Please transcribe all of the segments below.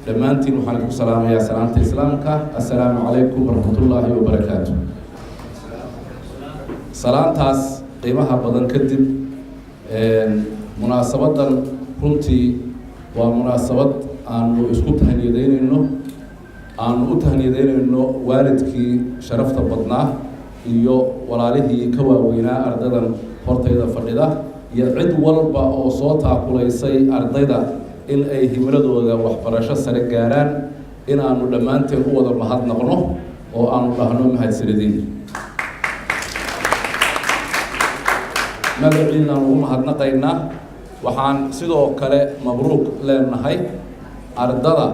Dhammaantiin waxaan idinku salaamayaa salaamta Islaamka: assalaamu calaykum waraxmatullaahi wabarakaatu. Salaantaas qiimaha badan kadib, munaasabadan runtii waa munaasabad aanu isku tahniyadeyneyno, aanu u tahniyadeyneyno waalidkii sharafta badnaa iyo walaalihii ka waaweynaa ardaydan hortayda fadhida iyo cid walba oo soo taakulaysay ardayda in ay himiladooda waxbarasho sare gaaraan, inaanu dhammaanteen u wada mahadnaqno oo aanu dhahno mahadsanadiin. Magaciinaan ugu mahadnaqaynaa. Waxaan sidoo kale mabruuq leenahay ardada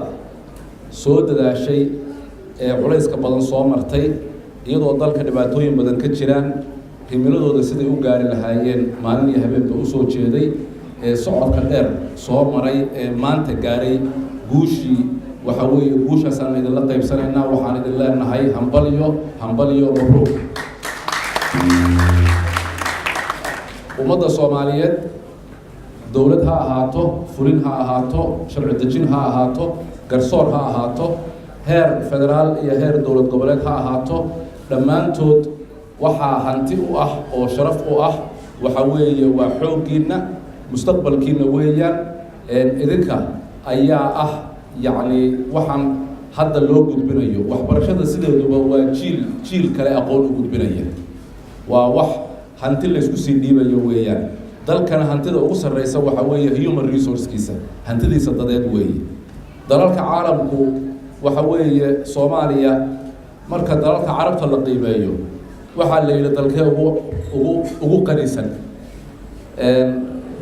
soo dadaashay ee culayska badan soo martay, iyadoo dalka dhibaatooyin badan ka jiraan, himiladooda siday u gaari lahaayeen maalin iyo habeenba usoo jeeday, ee socodka dheer soo maray, ee maanta gaaray guushii. Waxa weeye guushaasaan idinla qaybsanaynaa. Waxaan idin leenahay hambalyo, hambalyo, mabruuq. Ummadda Soomaaliyeed, dowlad ha ahaato, fulin ha ahaato, sharci dejin ha ahaato, garsoor ha ahaato, heer federaal iyo heer dowlad goboleed ha ahaato, dhammaantood waxaa hanti u ah oo sharaf u ah waxa weeye waa xooggiinna, mustaqbalkiina weeyaan. Idinka ayaa ah, yacni, waxaan hadda loo gudbinayo. Waxbarashada sideeduba waa jiil jiil kale aqoon u gudbinaya, waa wax hanti laysku sii dhiibayo weeyaan. Dalkana hantida ugu sarreysa waxa weeye human resourcekiisa, hantidiisa dadeed weeye. Dalalka caalamku waxa weeye Soomaaliya, marka dalalka Carabta la qiimeeyo, waxaa la yidhi dalkee ugu qanisan?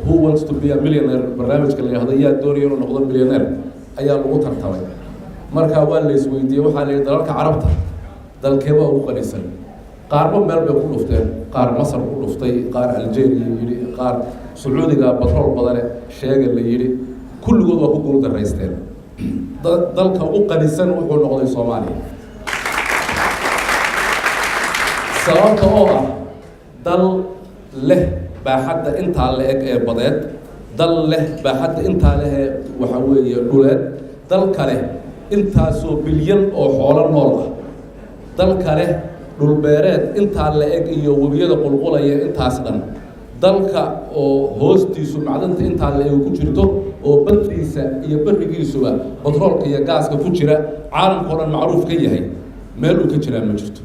Who Wants to Be a Millionaire barnaamijka la yidhahdo, yaa doonaya inuu noqdo millionaire, ayaa lagu tartamay. Marka waa la isweydiiyey, waxaa la yidhi dalalka Carabta dalkeebaa ugu qanisan? Qaarba meel bay ku dhufteen. Qaar Masar ku dhuftay, qaar Algeria yidhi, qaar Sacuudiga batrool badane sheega la yidhi. Kulligood waa ku guul daraysteen. Dalka ugu qanisan wuxuu noqday Soomaaliya, sababta oo ah dal leh baaxadda intaa la eg ee badeed, dal leh baaxadda intaa leh ee waxa weeye dhuleed, dal kale intaasoo bilyan oo xoolo nool ah, dal kale dhulbeereed intaa la eg iyo webiyada qulqulaya intaas dhan, dalka oo hoostiisu macdanta intaa la eg ku jirto, oo baddiisa iyo berigiisuba batroolka iyo gaaska ku jira caalamka o dhan macruuf ka yahay, meel uu ka jiraa ma jirto.